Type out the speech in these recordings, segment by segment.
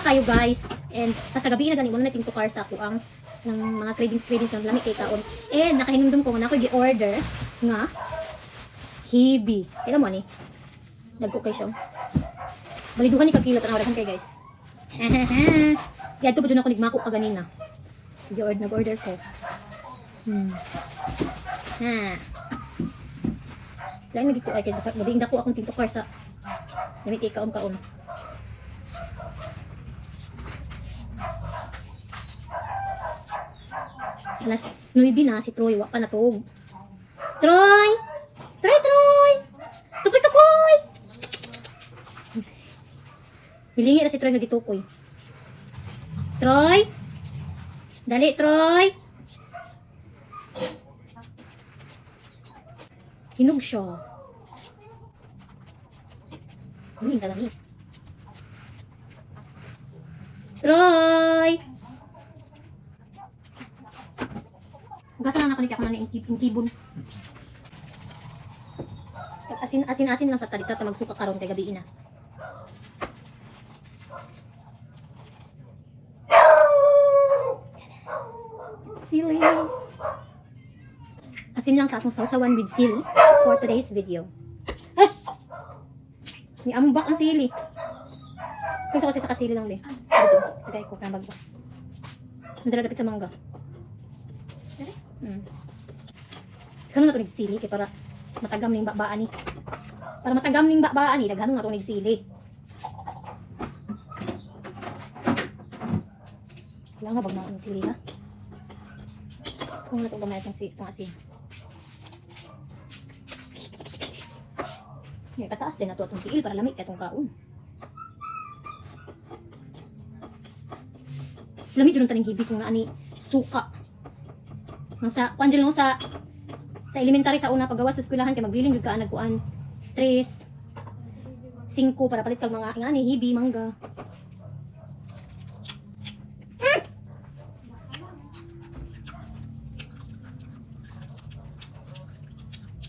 kayo, guys. And basta gabi na gani mo na tinto car sa ako ang ng mga cravings cravings ng lami kay kaon. And nakahinumdum ko nga na ako gi-order nga hibi. Kailan mo ani? Dagko kay siya. Baliduhan ni kag kilo, tanaw daghan kay, guys. Yadto pa jud ako nigmako kaganina. Gi-order, nag-order ko. Ha. Lain lagi ko ay kay gabi dako akong tinto car sa lami kay kaon kaon. Alas 9 na si Troy, wa pa natug. Troy! Troy, Troy! Tukoy, tukoy! Milingi na si Troy nga gitukoy. Troy! Dali, Troy! Hinog siya. Ano yung kalami? Troy! Hugasan lang ako ni kaya na yung kibon. Asin asin asin lang sa talita ta magsuka karon kay gabi na. Sili. Asin lang sa atong sawsawan with sili for today's video. Ay! May ambak ang sili. Gusto kasi sa kasili lang, be. Dito, tagay ko kambag ba. Nadala dapit sa mangga. Kano na to sili kay para matagam ning babaan ni. Para matagam ning babaan ni, daghan na to sili. Wala nga bag na ang sili ha. Kung na to gamay itong si itong asin. Ngay pataas din na to atong tiil para lami kay atong kaon. Lami jud ang taning hibi kung naa ni suka. Ang sa kuan no sa elementary sa una paggawas sa eskwelahan kay magbilin jud ka nagkuan 3 5 para palit kag mga ingani hibi mangga.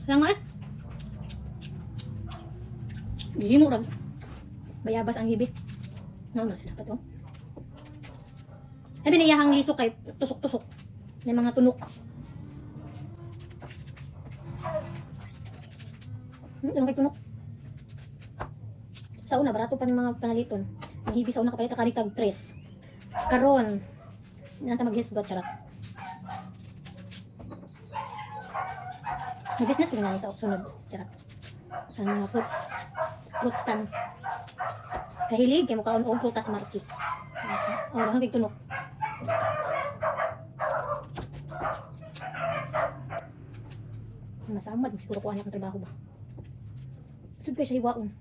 Lang nga eh. Gihimo rag. Bayabas ang hibi. No, no, dapat oh. Ay biniyahang liso kay tusok-tusok. May mga tunok. Ano kay tunok? Sa una, barato pa ng mga panaliton. Ang hibi sa una kapalit kalit tag tres. Karon, nanta maghisgot charot. Mag-business ko na sa sunod charot. Sa mga fruits, fruit stand. Kahilig kay mukaon og prutas market. Oh, daghan kay tunok. Masamad siguro ko anak ang trabaho ba. Sud kay siya hiwaon.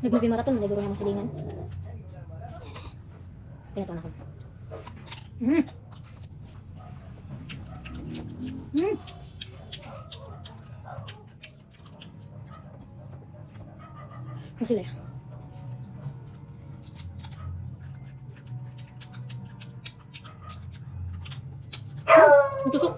Nag-movie marathon, naguro na silingan. Tinato na ako. Ano sila? Ang tusok.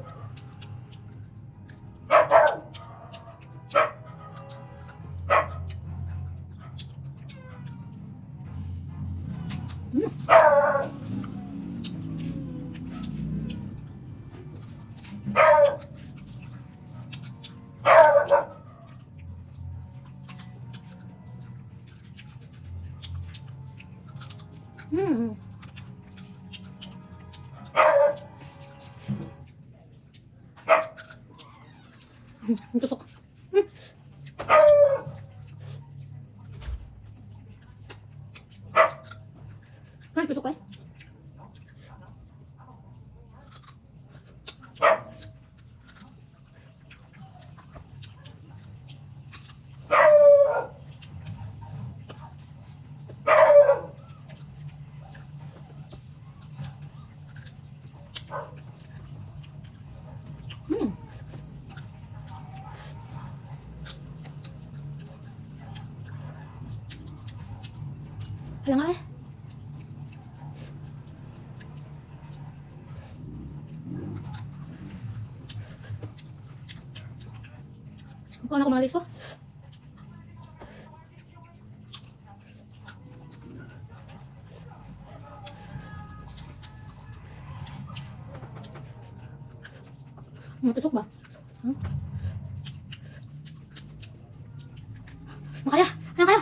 Ang tusok. Ay, tusok pa eh. Hala nga eh. Kung ako malis oh. Matusok ba? Huh? Makaya! Ano kaya?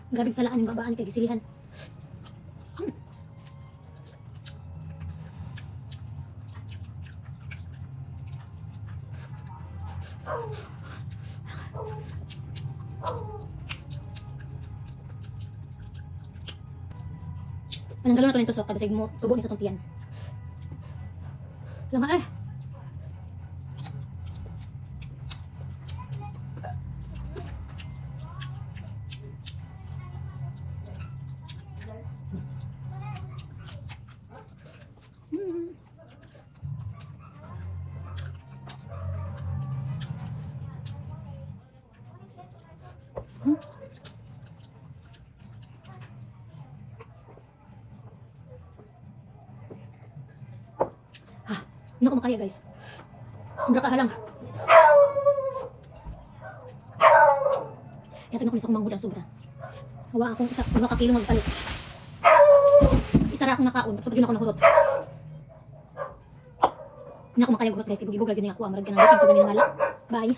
Grabe salaan yung babaan kay gisilihan. Anong galon na to nito sa kabisig mo, tubo ni sa tong tiyan. Lang eh. Hindi ako makaya, guys. Sobra ka halang. Yasa na ko sa manghud ang sobra. Hawa akong isa, 2 ka kilo magpalit. Isa ra akong nakaon, so yun ako nahurot. Hindi ako makaya gurot, guys. Ibog-ibog lagi niya ako. Amarag ka ng lupig pag ganyan. Bye.